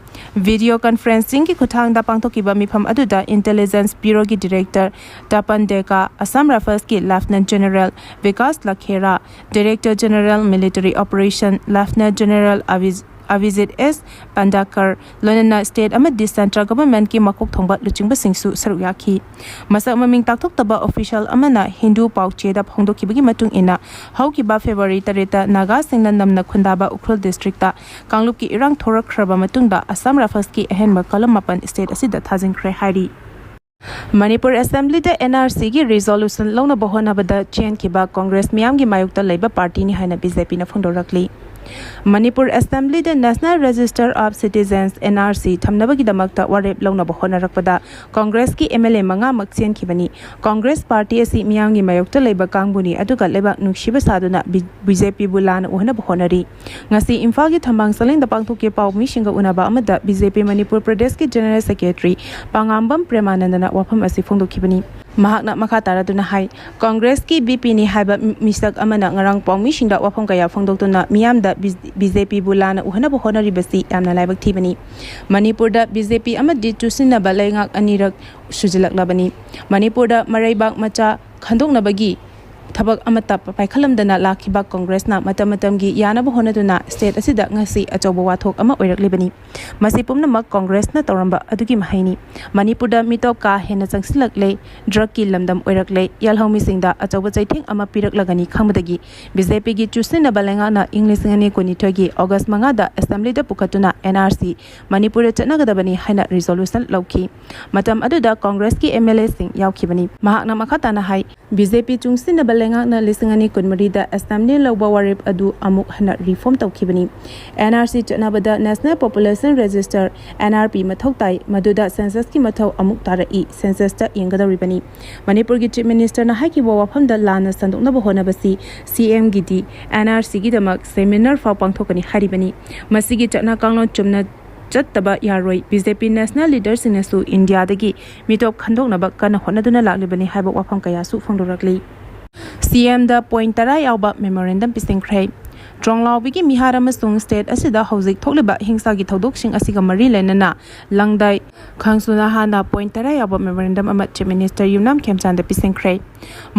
Video conferencing ꯒꯤ ꯈꯨꯠꯊꯥꯡꯗ ꯄꯥꯡꯊꯣꯛꯈꯤꯕ ꯃꯤꯐꯝ ꯑꯗꯨꯗ Intelligence Bureau ꯒꯤ Director ꯇꯄꯟ ꯗꯦꯀꯥ, Assam Rifles ꯀꯤ Lieutenant General Vikas ꯂꯈꯦꯔꯥ, Director General Military Operation Lieutenant General ꯑꯚꯤꯖ-, ꯑꯚꯤꯖꯤꯠ ꯑꯦꯁ ꯄꯟꯗꯥꯀꯔ, ꯂꯣꯏꯅꯅ state ꯑꯃꯗꯤ central government ꯀꯤ ꯃꯀꯣꯛ ꯊꯣꯡꯕ ꯂꯨꯆꯤꯡꯕꯁꯤꯡꯁꯨ ꯁꯔꯨꯛ ꯌꯥꯈꯤ꯫ ꯃꯁꯛ ꯃꯃꯤꯡ ꯇꯥꯛꯊꯣꯛꯇꯕ official ꯑꯃꯅ ꯍꯤꯟꯗꯨ ꯄꯥꯎꯆꯦꯗ ꯐꯣꯡꯗꯣꯛꯈꯤꯕꯒꯤ ꯃꯇꯨꯡ ꯏꯟꯅ, ꯍꯧꯈꯤꯕ February ꯇꯔꯦꯠꯇ ꯅꯥꯒꯥꯁꯤꯡꯅ ꯅꯝꯅ ꯈꯨꯟꯗꯥꯕ ꯎꯈ꯭ꯔꯨꯜ district ꯇ ꯀꯥꯡꯂꯨꯞꯀꯤ ꯏꯔꯥꯡ ꯊꯣꯔꯛꯈ꯭ꯔꯕ ꯃꯇꯨꯡꯗ Assam Rifles ꯀꯤ ꯑꯍꯦꯟꯕ ꯀꯣꯂꯨꯝ ꯃꯥꯄꯟ state ꯑꯁꯤꯗ ꯊꯥꯖꯤꯟꯈ꯭ꯔꯦ ꯍꯥꯏꯔꯤ꯫ ꯃꯅꯤꯄꯨꯔ Assembly ꯗ N R C ꯒꯤ resolution ꯂꯧꯅꯕ ꯍꯣꯠꯅꯕꯗ ꯆꯦꯟꯈꯤꯕ Congress ꯃꯤꯌꯥꯝꯒꯤ ꯃꯥꯌꯣꯛꯇ ꯂꯩꯕ party ꯅꯤ ꯍꯥꯏꯅ B J P ꯅ ꯐꯣꯡꯗꯣꯔꯛꯂꯤ꯫ Manipur Assembly the National Register of Citizens, N R C, ꯊꯝꯅꯕꯒꯤꯗꯃꯛꯇ ꯋꯥꯔꯦꯞ ꯂꯧꯅꯕ ꯍꯣꯠꯅꯔꯛꯄꯗ Congress ꯀꯤ M L A ꯃꯉꯥꯃꯛ ꯆꯦꯟꯈꯤꯕꯅꯤ꯫ Congress party ꯑꯁꯤ ꯃꯤꯌꯥꯝꯒꯤ ꯃꯥꯌꯣꯛꯇ ꯂꯩꯕ ꯀꯥꯡꯕꯨꯅꯤ, ꯑꯗꯨꯒ ꯂꯩꯕꯥꯛ ꯅꯨꯡꯁꯤꯕ ꯁꯥꯗꯨꯅ B-, B J P ꯕꯨ ꯂꯥꯟꯅ ꯎꯍꯟꯅꯕ ꯍꯣꯠꯅꯔꯤ꯫ ꯉꯁꯤ ꯏꯝꯐꯥꯜꯒꯤ ꯊꯝꯕꯥꯜ ꯆꯂꯤꯡꯗ ꯄꯥꯡꯊꯣꯛꯈꯤꯕ ꯄꯥꯎꯃꯤꯁꯤꯡꯒ ꯎꯅꯕ ꯑꯃꯗ B J P ꯃꯅꯤꯄꯨꯔ ꯄ꯭ꯔꯗꯦꯁꯀꯤ General Secretary ꯄꯥꯉꯥꯝꯕꯝ ꯄ꯭ꯔꯦꯃꯥꯅꯟꯗꯅ ꯋꯥꯐꯝ ꯑꯁꯤ ꯐꯣꯡꯗꯣꯛꯈꯤꯕꯅꯤ꯫ ꯃꯍꯥꯛꯅ ꯃꯈꯥ ꯇꯥꯔꯗꯨꯅ ꯍꯥꯏ, Congress ꯀꯤ V P ꯅꯤ ꯍꯥꯏꯕ ꯃꯤ-, ꯃꯤꯁꯛ ꯑꯃꯅ ꯉꯔꯥꯡ ꯄꯥꯎꯃꯤꯁꯤꯡꯗ ꯋꯥꯐꯝ ꯀꯌꯥ ꯐꯣꯡꯗꯣꯛꯇꯨꯅ ꯃꯤꯌꯥꯝꯗ B-, B J P ꯕꯨ ꯂꯥꯟꯅ ꯎꯍꯟꯅꯕ ꯍꯣꯠꯅꯔꯤꯕꯁꯤ ꯌꯥꯝꯅ ꯂꯥꯏꯕꯛ ꯊꯤꯕꯅꯤ꯫ ꯃꯅꯤꯄꯨꯔꯗ B J P ꯑꯃꯗꯤ ꯆꯨꯁꯤꯟꯅꯕ ꯂꯩꯉꯥꯛ ꯑꯅꯤꯔꯛ ꯁꯨꯖꯤꯜꯂꯛꯂꯕꯅꯤ꯫ ꯃꯅꯤꯄꯨꯔꯗ ꯃꯔꯩꯕꯥꯛ ꯃꯆꯥ ꯈꯟꯗꯣꯛꯅꯕꯒꯤ ꯊꯕꯛ ꯑꯃꯠꯇ ꯄꯥꯏꯈꯠꯂꯝꯗꯅ ꯂꯥꯛꯈꯤꯕ ꯀꯣꯡꯒ꯭ꯔꯦꯁꯅ ꯃꯇꯝ ꯃꯇꯝꯒꯤ ꯌꯥꯅꯕ ꯍꯣꯠꯅꯗꯨꯅ ꯁ꯭ꯇꯦꯠ ꯑꯁꯤꯗ ꯉꯁꯤ ꯑꯆꯧꯕ ꯋꯥꯊꯣꯛ ꯑꯃ ꯑꯣꯏꯔꯛꯂꯤꯕꯅꯤ꯫ ꯃꯁꯤ ꯄꯨꯝꯅꯃꯛ ꯀꯣꯡꯒ꯭ꯔꯦꯁꯅ ꯇꯧꯔꯝꯕ ꯑꯗꯨꯒꯤ ꯃꯍꯩꯅꯤ꯫ ꯃꯅꯤꯄꯨꯔꯗ ꯃꯤꯇꯣꯞ ꯀꯥ ꯍꯦꯟꯅ ꯆꯪꯁꯤꯜꯂꯛꯂꯦ, ꯗ꯭ꯔꯒꯀꯤ ꯂꯝꯗꯝ ꯑꯣꯏꯔꯛꯂꯦ, ꯌꯥꯜꯍꯧꯃꯤꯁꯤꯡꯗ ꯑꯆꯧꯕ ꯆꯩꯊꯦꯡ ꯑꯃ ꯄꯤꯔꯛꯂꯒꯅꯤ ꯈꯪꯕꯗꯒꯤ ꯕꯤ ꯖꯦ ꯄꯤꯒꯤ ꯆꯨꯁꯤꯟꯅꯕ ꯂꯩꯉꯥꯛꯅ ꯏꯪ ꯂꯤꯁꯤꯡ ꯑꯅꯤ ꯀꯨꯟꯅꯤꯊꯣꯏꯒꯤ ꯑꯣꯒꯁ ꯃꯉꯥꯗ ꯑꯦꯁꯦꯝꯕ꯭ꯂꯤꯗ ꯄꯨꯈꯠꯇꯨꯅ ꯑꯦꯟ ꯑꯥꯔ ꯁꯤ ꯃꯅꯤꯄꯨꯔꯗ ꯆꯠꯅꯒꯗꯕꯅꯤ ꯍꯥꯏꯅ ꯔꯤꯖꯣꯂꯨꯁꯟ ꯂꯧꯈꯤ꯫ ꯃꯇꯝ ꯑꯗꯨꯗ ꯀꯣꯡꯒ꯭ꯔꯦꯁꯀꯤ ꯑꯦꯝ ꯑꯦꯜ ꯑꯦꯁꯤꯡ ꯌꯥꯎꯈꯤꯕꯅꯤ꯫ ꯃꯍꯥꯛꯅ ꯃꯈꯥ ꯇꯥꯅ ꯍꯥꯏ, ꯕꯤ ꯖꯦ ꯄꯤ ꯆꯨꯡꯁꯤꯟꯅꯕ ꯂꯩꯉꯥꯛꯅ ꯂꯤꯁꯤꯡ ꯑꯅꯤ ꯀꯨꯟꯃꯔꯤꯗ ꯑꯦꯁꯦꯝꯕ꯭ꯂꯤ ꯂꯧꯕ ꯋꯥꯔꯦꯞ ꯑꯗꯨ ꯑꯃꯨꯛ ꯍꯟꯅ ꯔꯤꯐꯣꯔꯝ ꯇꯧꯈꯤꯕꯅꯤ꯫ ꯑꯦꯟ ꯑꯥꯔ ꯁꯤ ꯆꯠꯅꯕꯗ National Population Register, N R P, ꯃꯊꯧ ꯇꯥꯏ, ꯃꯗꯨꯗ ꯁꯦꯟꯁꯁꯀꯤ ꯃꯊꯧ ꯑꯃꯨꯛ ꯇꯥꯔꯛꯏ, ꯁꯦꯟꯁꯁꯇ ꯌꯦꯡꯒꯗꯧꯔꯤꯕꯅꯤ꯫ ꯃꯅꯤꯄꯨꯔꯒꯤ ꯆꯤꯐ ꯃꯤꯅꯤꯁꯇꯔꯅ ꯍꯥꯏꯈꯤꯕ ꯋꯥꯐꯝꯗ ꯂꯥꯟꯅ ꯁꯟꯗꯣꯛꯅꯕ ꯍꯣꯠꯅꯕꯁꯤ ꯁꯤ ꯑꯦꯝꯒꯤꯗꯤ ꯑꯦꯟ ꯑꯥꯔ ꯁꯤꯒꯤꯗꯃꯛ ꯁꯦꯃꯤꯅꯥꯔ ꯐꯥꯎ ꯄꯥꯡꯊꯣꯛꯀꯅꯤ ꯍꯥꯏꯔꯤꯕꯅꯤ꯫ ꯃꯁꯤꯒꯤ ꯆꯠꯅ ꯀꯥꯡꯂꯣꯟ ꯆꯨꯝꯅ ꯆꯠꯇꯕ ꯌꯥꯔꯣꯏ꯫ ꯕꯤ ꯖꯦ ꯄꯤ ꯅꯦꯁꯅꯦꯜ ꯂꯤꯗꯔꯁꯤꯡꯅꯁꯨ ꯏꯟꯗꯤꯌꯥꯗꯒꯤ ꯃꯤꯇꯣꯞ ꯈꯟꯗꯣꯛꯅꯕ ꯀꯟꯅ ꯍꯣꯠꯅꯗꯨꯅ ꯂꯥꯛꯂꯤꯕꯅꯤ ꯍꯥꯏꯕ ꯋꯥꯐꯝ ꯀꯌꯥꯁꯨ ꯐꯣꯡꯗꯣꯔꯛꯂꯤ꯫ ꯁꯤ ꯑꯦꯝꯗ ꯄꯣꯏꯟ ꯇꯔꯥ ꯌꯥꯎꯕ ꯃꯦꯃꯣꯔꯦꯟꯗꯝ ꯄꯤꯁꯤꯟꯈ꯭ꯔꯦ꯫ ꯇ꯭ꯔꯣꯡꯂꯥꯎꯕꯤꯒꯤ ꯃꯤꯍꯥꯠ ꯑꯃꯁꯨꯡ ꯁ꯭ꯇꯦꯠ ꯑꯁꯤꯗ ꯍꯧꯖꯤꯛ ꯊꯣꯛꯂꯤꯕ ꯍꯤꯡꯁꯥꯒꯤ ꯊꯧꯗꯣꯛꯁꯤꯡ ꯑꯁꯤꯒ ꯃꯔꯤ ꯂꯩꯅꯅ ꯂꯪꯗꯥꯏ ꯈꯪꯁꯨꯅꯍꯥꯅ ꯄꯣꯏꯟ ꯇꯔꯥ ꯌꯥꯎꯕ ꯃꯦꯃꯣꯔꯦꯟꯗꯝ ꯑꯃ ꯆꯤꯐ ꯃꯤꯅꯤꯁꯇꯔ ꯌꯨꯝꯅꯥꯝ ꯈꯦꯝꯆꯥꯟꯗ ꯄꯤꯁꯤꯟꯈ꯭ꯔꯦ꯫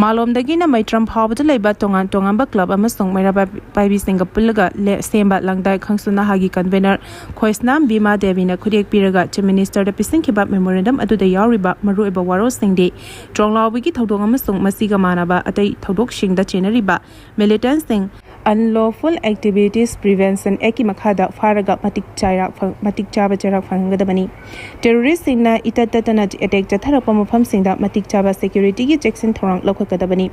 ꯃꯥꯂꯣꯝꯗꯒꯤꯅ ꯃꯩꯇ꯭ꯔꯝ ꯐꯥꯎꯕꯗ ꯂꯩꯕ ꯇꯣꯉꯥꯟ ꯇꯣꯉꯥꯟꯕ ꯀ꯭ꯂꯕ ꯑꯃꯁꯨꯡ ꯃꯩꯔꯥ ꯄꯥꯏꯕꯤꯁꯤꯡꯒ ꯄꯨꯜꯂꯒ ꯂꯦ-, ꯁꯦꯝꯕ ꯂꯪꯗꯥꯏ ꯈꯪꯁꯨꯅꯍꯥꯒꯤ ꯀꯟꯚꯦꯅꯔ ꯈꯣꯏꯁꯅꯥꯝ ꯕꯤꯃꯥ ꯗꯦꯕꯤꯅ ꯈꯨꯠꯌꯦꯛ ꯄꯤꯔꯒ ꯆꯤꯐ ꯃꯤꯅꯤꯁꯇꯔꯗ ꯄꯤꯁꯤꯟꯈꯤꯕ ꯃꯦꯃꯣꯔꯦꯟꯗꯝ ꯑꯗꯨꯗ ꯌꯥꯎꯔꯤꯕ ꯃꯔꯨꯑꯣꯏꯕ ꯋꯥꯔꯣꯜꯁꯤꯡꯗꯤ ꯇ꯭ꯔꯣꯡꯂꯥꯎꯕꯤꯒꯤ ꯊꯧꯗꯣꯛ ꯑꯃꯁꯨꯡ ꯃꯁꯤꯒ ꯃꯥꯟꯅꯕ ꯑꯇꯩ ꯊꯧꯗꯣꯛꯁꯤꯡꯗ ꯆꯦꯟꯅꯔꯤꯕ ꯃꯤꯂꯤꯇꯦꯟꯠꯁꯤꯡ Unlawful Activities Prevention Actꯀꯤ ꯃꯈꯥꯗ ꯐꯥꯔꯒ ꯃꯇꯤꯛ ꯆꯥꯏꯔꯥꯛ ꯐꯪ-, ꯃꯇꯤꯛ ꯆꯥꯕ ꯆꯩꯔꯥꯛ ꯐꯪꯍꯟꯒꯗꯕꯅꯤ꯫ ꯇꯦꯔꯣꯔꯤꯁꯁꯤꯡꯅ ꯏꯇꯠ ꯇꯠꯇꯅ ꯑꯦꯇꯦꯛ ꯆꯠꯊꯔꯛꯄ ꯃꯐꯝꯁꯤꯡꯗ ꯃꯇꯤꯛ ꯆꯥꯕ ꯁꯦꯀ꯭ꯌꯨꯔꯤꯇꯤꯒꯤ ꯆꯦꯛꯁꯤꯟ ꯊꯧꯔꯥꯡ ꯂꯧꯈꯠꯀꯗꯕꯅꯤ꯫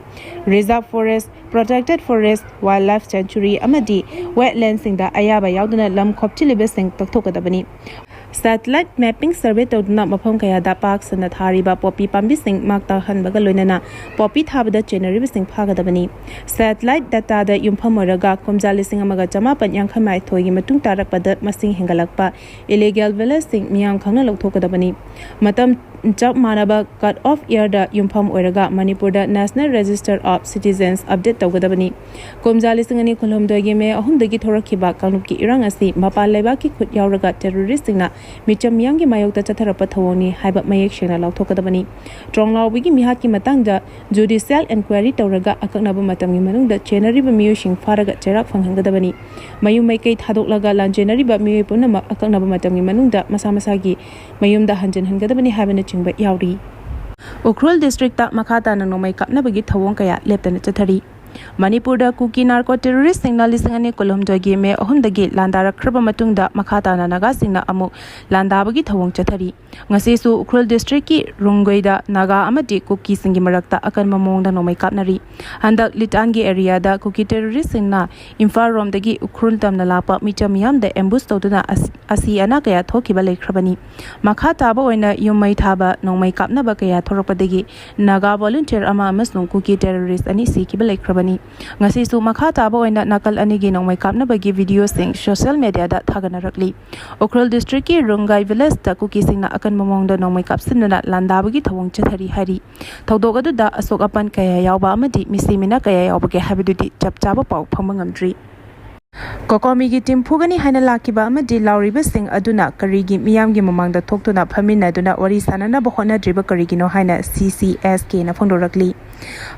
Reserve Forest, Protected Forest, Wildlife Sanctuary ꯑꯃꯗꯤ wetlandꯁꯤꯡꯗ ꯑꯌꯥꯕ ꯌꯥꯎꯗꯅ ꯂꯝ ꯈꯣꯞꯆꯤꯜꯂꯤꯕꯁꯤꯡ ꯀꯛꯊꯣꯛꯀꯗꯕꯅꯤ꯫ ꯁꯦꯇꯦꯂꯥꯏꯠ ꯃꯦꯞꯄꯤꯡ ꯁꯔꯚꯦ ꯇꯧꯗꯨꯅ ꯃꯐꯝ ꯀꯌꯥꯗ ꯄꯥꯛ ꯁꯟꯅ ꯊꯥꯔꯤꯕ ꯄꯣꯄꯤ ꯄꯥꯝꯕꯤꯁꯤꯡ ꯃꯥꯡ ꯇꯥꯛꯍꯟꯕꯒ ꯂꯣꯏꯅꯅ ꯄꯣꯄꯤ ꯊꯥꯕꯗ ꯆꯦꯟꯅꯔꯤꯕꯁꯤꯡ ꯐꯥꯒꯗꯕꯅꯤ꯫ ꯁꯦꯇꯦꯂꯥꯏꯠ ꯗꯦꯇꯥꯗ ꯌꯨꯝꯐꯝ ꯑꯣꯏꯔꯒ ꯀꯨꯝꯖꯥ ꯂꯤꯁꯤꯡ ꯑꯃꯒ ꯆꯃꯥꯄꯟ ꯌꯥꯡꯈꯩ ꯃꯥꯊꯣꯏꯒꯤ ꯃꯇꯨꯡ ꯇꯥꯔꯛꯄꯗ ꯃꯁꯤꯡ ꯍꯦꯟꯒꯠꯂꯛꯄ ꯏꯂꯤꯒꯦꯜ ꯚꯤꯂꯦꯖꯁꯤꯡ ꯃꯤꯌꯥꯝ ꯈꯪꯅ ꯂꯧꯊꯣꯛꯀꯗꯕꯅꯤ꯫ ꯃꯇꯝ ꯆꯞ ꯃꯥꯟꯅꯕ ꯀꯠ ꯑꯣꯐ ꯏꯌꯔꯗ ꯌꯨꯝꯐꯝ ꯑꯣꯏꯔꯒ ꯃꯅꯤꯄꯨꯔꯗ National Register of Citizens update ꯇꯧꯒꯗꯕꯅꯤ꯫ ꯀꯨꯝꯖꯥ ꯂꯤꯁꯤꯡ ꯑꯅꯤ ꯀꯨꯟꯍꯨꯝꯗꯣꯏꯒꯤ ꯃꯦ ꯑꯍꯨꯝꯗꯒꯤ ꯊꯣꯔꯛꯈꯤꯕ ꯀꯥꯡꯂꯨꯞꯀꯤ ꯏꯔꯥꯡ ꯑꯁꯤ ꯃꯄꯥꯟ ꯂꯩꯕꯥꯛꯀꯤ ꯈꯨꯠ ꯌꯥꯎꯔꯒ ꯇꯦꯔꯣꯔꯤꯁꯁꯤꯡꯅ ꯃꯤꯆꯝ ꯃꯤꯌꯥꯝꯒꯤ ꯃꯥꯌꯣꯛꯇ ꯆꯠꯊꯔꯛꯄ ꯊꯧꯑꯣꯡꯅꯤ ꯍꯥꯏꯕ ꯃꯌꯦꯛ ꯁꯦꯡꯅ ꯂꯥꯎꯊꯣꯛꯀꯗꯕꯅꯤ꯫ ꯇ꯭ꯔꯣꯡꯂꯥꯎꯕꯤꯒꯤ ꯃꯤꯍꯥꯠꯀꯤ ꯃꯇꯥꯡꯗ ꯖꯨꯗꯤꯁꯤꯌꯦꯜ ꯏꯟꯀ꯭ꯋꯥꯏꯔꯤ ꯇꯧꯔꯒ ꯑꯀꯛꯅꯕ ꯃꯇꯝꯒꯤ ꯃꯅꯨꯡꯗ ꯆꯦꯟꯅꯔꯤꯕ ꯃꯤꯑꯣꯏꯁꯤꯡ ꯐꯥꯔꯒ ꯆꯩꯔꯥꯛ ꯐꯪꯍꯟꯒꯗꯕꯅꯤ꯫ ꯃꯌꯨꯝ ꯃꯩꯀꯩ ꯊꯥꯗꯣꯛꯂꯒ ꯂꯥꯟꯖꯦꯟꯅꯔꯤꯕ ꯃꯤꯑꯣꯏ ꯄꯨꯝꯅꯃꯛ ꯑꯀꯛꯅꯕ ꯃꯇꯝꯒꯤ ꯃꯅꯨꯡꯗ ꯃꯁꯥ ꯃꯁꯥꯒꯤ ꯃꯌꯨꯝꯗ ꯍꯟꯖꯤꯟꯍꯟꯒꯗꯕꯅꯤ ꯍꯥꯏꯕꯅꯆꯤꯡꯕ ꯌꯥꯎꯔꯤ꯫ ꯎꯈ꯭ꯔꯨꯜ ꯗꯤꯁꯇ꯭ꯔꯤꯛꯇ ꯃꯈꯥ ꯇꯥꯅ ꯅꯣꯡꯃꯩ ꯀꯥꯞꯅꯕꯒꯤ ꯊꯧꯑꯣꯡ ꯀꯌꯥ ꯂꯦꯞꯇꯅ ꯆꯠꯊꯔꯤ꯫ ꯃꯅꯤꯄꯨꯔꯗ ꯀꯨꯀꯤ ꯅꯥꯔꯀꯣ ꯇꯦꯔꯣꯔꯤꯁꯁꯤꯡꯅ ꯂꯤꯁꯤꯡ ꯑꯅꯤ ꯀꯨꯟꯍꯨꯝꯗꯣꯏꯒꯤ ꯃꯦ ꯑꯍꯨꯝꯗꯒꯤ ꯂꯥꯟꯗꯥꯔꯛꯈ꯭ꯔꯕ ꯃꯇꯨꯡꯗ ꯃꯈꯥ ꯇꯥꯅ ꯅꯥꯒꯥꯁꯤꯡꯅ ꯑꯃꯨꯛ ꯂꯥꯟꯗꯥꯕꯒꯤ ꯊꯧꯑꯣꯡ ꯆꯠꯊꯔꯤ꯫ ꯉꯁꯤꯁꯨ ꯎꯈ꯭ꯔꯨꯜ ꯗꯤꯁꯇ꯭ꯔꯤꯛꯀꯤ ꯔꯨꯡꯒꯩꯗ ꯅꯥꯒꯥ ꯑꯃꯗꯤ ꯀꯨꯀꯤꯁꯤꯡꯒꯤ ꯃꯔꯛꯇ ꯑꯀꯟꯕ ꯃꯑꯣꯡꯗ ꯅꯣꯡꯃꯩ ꯀꯥꯞꯅꯔꯤ꯫ ꯍꯟꯗꯛ ꯂꯤꯇꯥꯟꯒꯤ ꯑꯦꯔꯤꯌꯥꯗ ꯀꯨꯀꯤ ꯇꯦꯔꯣꯔꯤꯁꯁꯤꯡꯅ ꯏꯝꯐꯥꯜ ꯔꯣꯝꯗꯒꯤ ꯎꯈ꯭ꯔꯨꯜ ꯇꯝꯅ ꯂꯥꯛꯄ ꯃꯤꯆꯝ ꯃꯤꯌꯥꯝꯗ ꯑꯦꯝꯕꯨꯁ ꯇꯧꯗꯨꯅ ꯑꯁ-, ꯑꯁꯤ ꯑꯅꯥ ꯀꯌꯥ ꯊꯣꯛꯈꯤꯕ ꯂꯩꯈ꯭ꯔꯕꯅꯤ꯫ ꯃꯈꯥ ꯇꯥꯕ ꯑꯣꯏꯅ ꯌꯨꯝ ꯃꯩ ꯊꯥꯕ, ꯅꯣꯡꯃꯩ ꯀꯥꯞꯅꯕ ꯀꯌꯥ ꯊꯣꯔꯛꯄꯗꯒꯤ ꯅꯥꯒꯥ ꯚꯣꯂꯨꯟꯇꯤꯌꯔ ꯑꯃ ꯑꯃꯁꯨꯡ ꯀꯨꯀꯤ ꯇꯦꯔꯣꯔꯤꯁ ꯑꯅꯤ ꯁꯤꯈꯤꯕ ꯂꯩꯈ꯭ꯔꯕꯅꯤ꯫ ꯉꯁꯤꯁꯨ ꯃꯈꯥ ꯇꯥꯕ ꯑꯣꯏꯅ ꯅꯥꯀꯜ ꯑꯅꯤꯒꯤ ꯅꯣꯡꯃꯩ ꯀꯥꯞꯅꯕꯒꯤ ꯚꯤꯗꯤꯑꯣꯁꯤꯡ ꯁꯣꯁꯤꯌꯦꯜ ꯃꯦꯗꯤꯌꯥꯗ ꯊꯥꯒꯠꯅꯔꯛꯂꯤ꯫ ꯎꯈ꯭ꯔꯨꯜ ꯗꯤꯁꯇ꯭ꯔꯤꯛꯀꯤ ꯔꯨꯡꯒꯥꯏ ꯚꯤꯂꯦꯖꯇ ꯀꯨꯀꯤꯁꯤꯡꯅ ꯑꯀꯟꯕ ꯃꯑꯣꯡꯗ ꯅꯣꯡꯃꯩ ꯀꯥꯞꯁꯤꯟꯗꯨꯅ ꯂꯥꯟꯗꯥꯕꯒꯤ ꯊꯧꯑꯣꯡ ꯆꯠꯊꯔꯤ ꯍꯥꯏꯔꯤ꯫ ꯊꯧꯗꯣꯛ ꯑꯗꯨꯗ ꯑꯁꯣꯛ ꯑꯄꯟ ꯀꯌꯥ ꯌꯥꯎꯕ ꯑꯃꯗꯤ ꯃꯤꯁꯤ ꯃꯤꯅꯥ ꯀꯌꯥ ꯌꯥꯎꯕꯒꯦ ꯍꯥꯏꯕꯗꯨꯗꯤ ꯆꯞ ꯆꯥꯕ ꯄꯥꯎ ꯐꯪꯕ ꯉꯝꯗ꯭ꯔꯤ꯫ ꯀꯣꯀꯣꯃꯤꯒꯤ ꯇꯤꯝ ꯐꯨꯒꯅꯤ ꯍꯥꯏꯅ ꯂꯥꯛꯈꯤꯕ ꯑꯃꯗꯤ ꯂꯥꯎꯔꯤꯕꯁꯤꯡ ꯑꯗꯨꯅ ꯀꯔꯤꯒꯤ ꯃꯤꯌꯥꯝꯒꯤ ꯃꯃꯥꯡꯗ ꯊꯣꯛꯇꯨꯅ ꯐꯝꯃꯤꯟꯅꯗꯨꯅ ꯋꯥꯔꯤ ꯁꯥꯟꯅꯅꯕ ꯍꯣꯠꯅꯗ꯭ꯔꯤꯕ ꯀꯔꯤꯒꯤꯅꯣ ꯍꯥꯏꯅ ꯁꯤ ꯁꯤ ꯑꯦꯁ ꯀꯦꯅ ꯐꯣꯡꯗꯣꯔꯛꯂꯤ꯫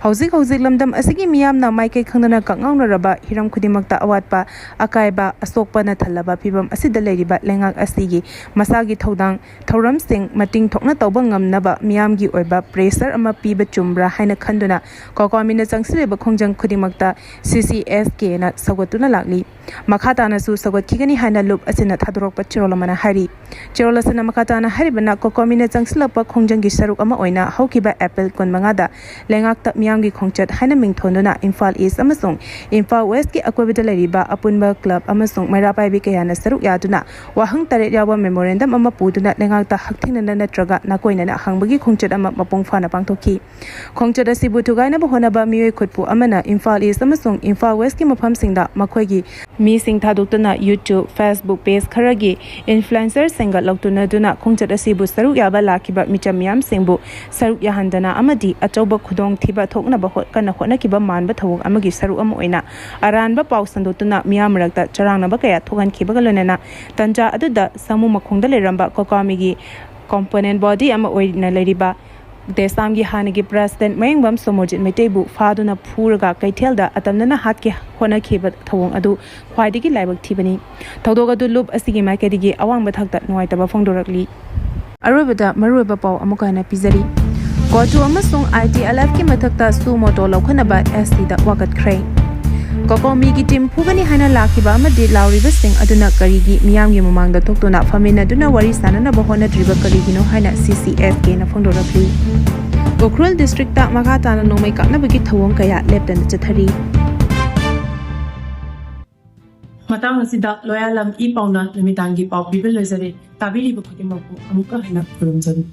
ꯍꯧꯖꯤꯛ ꯍꯧꯖꯤꯛ ꯂꯝꯗꯝ ꯑꯁꯤꯒꯤ ꯃꯤꯌꯥꯝꯅ ꯃꯥꯏꯀꯩ ꯈꯪꯗꯅ ꯀꯛꯉꯥꯎꯅꯔꯕ ꯍꯤꯔꯝ ꯈꯨꯗꯤꯡꯃꯛꯇ ꯑꯋꯥꯠꯄ, ꯑꯀꯥꯏꯕ, ꯑꯁꯣꯛꯄꯅ ꯊꯜꯂꯕ ꯐꯤꯚꯝ ꯑꯁꯤꯗ ꯂꯩꯔꯤꯕ ꯂꯩꯉꯥꯛ ꯑꯁꯤꯒꯤ ꯃꯁꯥꯒꯤ ꯊꯧꯗꯥꯡ ꯊꯧꯔꯝꯁꯤꯡ ꯃꯇꯤꯡ ꯊꯣꯛꯅ ꯇꯧꯕ ꯉꯝꯅꯕ ꯃꯤꯌꯥꯝꯒꯤ ꯑꯣꯏꯕ ꯄ꯭ꯔꯦꯁꯔ ꯑꯃ ꯄꯤꯕ ꯆꯨꯝꯕ꯭ꯔꯥ ꯍꯥꯏꯅ ꯈꯟꯗꯨꯅ ꯀꯣꯀꯣꯃꯤꯅ ꯆꯪꯁꯤꯜꯂꯤꯕ ꯈꯣꯡꯖꯪ ꯈꯨꯗꯤꯡꯃꯛꯇ ꯁꯤ ꯁꯤ ꯑꯦꯁ ꯀꯦꯅ ꯁꯧꯒꯠꯇꯨꯅ ꯂꯥꯛꯂꯤ꯫ ꯃꯈꯥ ꯇꯥꯅꯁꯨ ꯁꯧꯒꯠꯈꯤꯒꯅꯤ ꯍꯥꯏꯅ ꯂꯨꯞ ꯑꯁꯤꯅ ꯊꯥꯗꯣꯔꯛꯄ ꯆꯦꯔꯣꯜ ꯑꯃꯅ ꯍꯥꯏꯔꯤ꯫ ꯆꯦꯔꯣꯜ ꯑꯁꯤꯅ ꯃꯈꯥ ꯇꯥꯅ ꯍꯥꯏꯔꯤꯕꯅ, ꯀꯣꯀꯣꯃꯤꯅ ꯆꯪꯁꯤꯜꯂꯛꯄ ꯈꯣꯡꯖꯪꯒꯤ ꯁꯔꯨꯛ ꯑꯃ ꯑꯣꯏꯅ ꯍꯧꯈꯤꯕ ꯑꯦꯄ꯭ꯔꯤꯜ ꯀꯨꯟꯃꯉꯥꯗ ꯂꯩꯉꯥꯛꯇ ꯃꯤꯌꯥꯝꯒꯤ ꯈꯣꯡꯆꯠ ꯍꯥꯏꯅ ꯃꯤꯡꯊꯣꯟꯗꯨꯅ ꯏꯝꯐꯥꯜ ꯏꯁ ꯑꯃꯁꯨꯡ ꯏꯝꯐꯥꯜ ꯋꯦꯁꯀꯤ ꯑꯀꯣꯏꯕꯗ ꯂꯩꯔꯤꯕ ꯑꯄꯨꯟꯕ ꯀ꯭ꯂꯕ ꯑꯃꯁꯨꯡ ꯃꯩꯔꯥ ꯄꯥꯏꯕꯤ ꯀꯌꯥꯅ ꯁꯔꯨꯛ ꯌꯥꯗꯨꯅ ꯋꯥꯍꯪ ꯇꯔꯦꯠ ꯌꯥꯎꯕ ꯃꯦꯃꯣꯔꯦꯟꯗꯝ ꯑꯃ ꯄꯨꯗꯨꯅ ꯂꯩꯉꯥꯛꯇ ꯍꯛꯊꯦꯡꯅꯅ ꯅꯠꯇ꯭ꯔꯒ ꯅꯥꯀꯣꯏꯅꯅ ꯍꯪꯕꯒꯤ ꯈꯣꯡꯆꯠ ꯑꯃ ꯃꯄꯨꯡ ꯐꯥꯅ ꯄꯥꯡꯊꯣꯛꯈꯤ꯫ ꯈꯣꯡꯆꯠ ꯑꯁꯤꯕꯨ ꯊꯨꯒꯥꯏꯅꯕ ꯍꯣꯠꯅꯕ ꯃꯤꯑꯣꯏ ꯈꯨꯠꯄꯨ ꯑꯃꯅ ꯏꯝꯐꯥꯜ ꯏꯁ ꯑꯃꯁꯨꯡ ꯏꯝꯐꯥꯜ ꯋꯦꯁꯀꯤ ꯃꯐꯝꯁꯤꯡꯗ ꯃꯈꯣꯏꯒꯤ ꯃꯤꯁꯤꯡ ꯊꯥꯗꯣꯛꯇꯨꯅ YouTube, Facebook page ꯈꯔꯒꯤ influencer ꯁꯦꯝꯒꯠꯂꯛꯇꯨꯅꯗꯨꯅ ꯈꯣꯡꯆꯠ ꯑꯁꯤꯕꯨ ꯁꯔꯨꯛ ꯌꯥꯕ ꯂꯥꯛꯈꯤꯕ ꯃꯤꯆꯝ ꯃꯤꯌꯥꯝꯁꯤꯡꯕꯨ ꯁꯔꯨꯛ ꯌꯥꯍꯟꯗꯅ ꯑꯃꯗꯤ ꯑꯆꯧꯕ ꯈꯨꯗꯣꯡꯊꯤꯕ ꯊꯣꯛꯅꯕ ꯍꯣꯠ-, ꯀꯟꯅ ꯍꯣꯠꯅꯈꯤꯕ ꯃꯥꯟꯕ ꯊꯧꯑꯣꯡ ꯑꯃꯒꯤ ꯁꯔꯨꯛ ꯑꯃ ꯑꯣꯏꯅ ꯑꯔꯥꯟꯕ ꯄꯥꯎ ꯁꯟꯗꯣꯛꯇꯨꯅ ꯃꯤꯌꯥꯝ ꯃꯔꯛꯇ ꯆꯔꯥꯡꯅꯕ ꯀꯌꯥ ꯊꯣꯛꯍꯟꯈꯤꯕꯒ ꯂꯣꯏꯅꯅ ꯇꯟꯖꯥ ꯑꯗꯨꯗ ꯁꯥꯃꯨ ꯃꯈꯣꯡꯗ ꯂꯩꯔꯝꯕ ꯀꯣꯀꯥꯃꯤꯒꯤ component body ꯑꯃ ꯑꯣꯏꯅ ꯂꯩꯔꯤꯕ ꯗꯦꯁꯥꯝꯒꯤ ꯍꯥꯟꯅꯒꯤ president ꯃꯌꯦꯡꯕꯝ ꯁꯣꯃꯣꯔꯖꯤꯠ ꯃꯩꯇꯩꯕꯨ ꯐꯥꯗꯨꯅ ꯐꯨꯔꯒ ꯀꯩꯊꯦꯜꯗ ꯑꯇꯝꯅꯅ ꯍꯥꯠꯀꯦ ꯍꯣꯠꯅꯈꯤꯕ ꯊꯧꯑꯣꯡ ꯑꯗꯨ ꯈ꯭ꯋꯥꯏꯗꯒꯤ ꯂꯥꯏꯕꯛ ꯊꯤꯕꯅꯤ꯫ ꯊꯧꯗꯣꯛ ꯑꯗꯨ ꯂꯨꯞ ꯑꯁꯤꯒꯤ ꯃꯥꯏꯀꯩꯗꯒꯤ ꯑꯋꯥꯡꯕ ꯊꯥꯛꯇ ꯅꯨꯡꯉꯥꯏꯇꯕ ꯐꯣꯡꯗꯣꯔꯛꯂꯤ꯫ ꯑꯔꯣꯏꯕꯗ ꯃꯔꯨꯑꯣꯏꯕ ꯄꯥꯎ ꯑꯃꯨꯛꯀ ꯍꯟꯅ ꯄꯤꯖꯔꯤ꯫ ꯀꯣꯆꯨ ꯑꯃꯁꯨꯡ ITLFꯀꯤ ꯃꯊꯛꯇ suo moto ꯂꯧꯈꯠꯅꯕ STꯗ ꯋꯥꯀꯠꯈ꯭ꯔꯦ꯫ ꯀꯣꯀꯣꯃꯤꯒꯤ team ꯐꯨꯒꯅꯤ ꯍꯥꯏꯅ ꯂꯥꯛꯈꯤꯕ ꯑꯃꯗꯤ ꯂꯥꯎꯔꯤꯕꯁꯤꯡ ꯑꯗꯨꯅ ꯀꯔꯤꯒꯤ ꯃꯤꯌꯥꯝꯒꯤ ꯃꯃꯥꯡꯗ ꯊꯣꯛꯇꯨꯅ ꯐꯝꯃꯤꯟꯅꯗꯨꯅ ꯋꯥꯔꯤ ꯁꯥꯟꯅꯅꯕ ꯍꯣꯠꯅꯗ꯭ꯔꯤꯕ ꯀꯔꯤꯒꯤꯅꯣ ꯍꯥꯏꯅ CCFKꯅ ꯐꯣꯡꯗꯣꯔꯛꯂꯤ꯫ ꯎꯈ꯭ꯔꯨꯜ districtꯇ ꯃꯈꯥ ꯇꯥꯅ ꯅꯣꯡꯃꯩ ꯀꯥꯞꯅꯕꯒꯤ ꯊꯧꯑꯣꯡ ꯀꯌꯥ ꯂꯦꯞꯇꯅ ꯆꯠꯊꯔꯤ꯫ ꯃꯇꯥꯡ ꯑꯁꯤꯗ ꯂꯣꯌꯥꯂꯝ ꯏ ꯄꯥꯎꯅ ꯅꯨꯃꯤꯗꯥꯡꯒꯤ ꯄꯥꯎ ꯄꯤꯕ ꯂꯣꯏꯖꯔꯦ꯫ ꯇꯥꯕꯤꯔꯤꯕ ꯈꯨꯗꯤꯡꯃꯛꯄꯨ ꯑꯃꯨꯛꯀ ꯍꯟꯅ ꯈꯨꯔꯨꯝꯖꯔꯤ꯫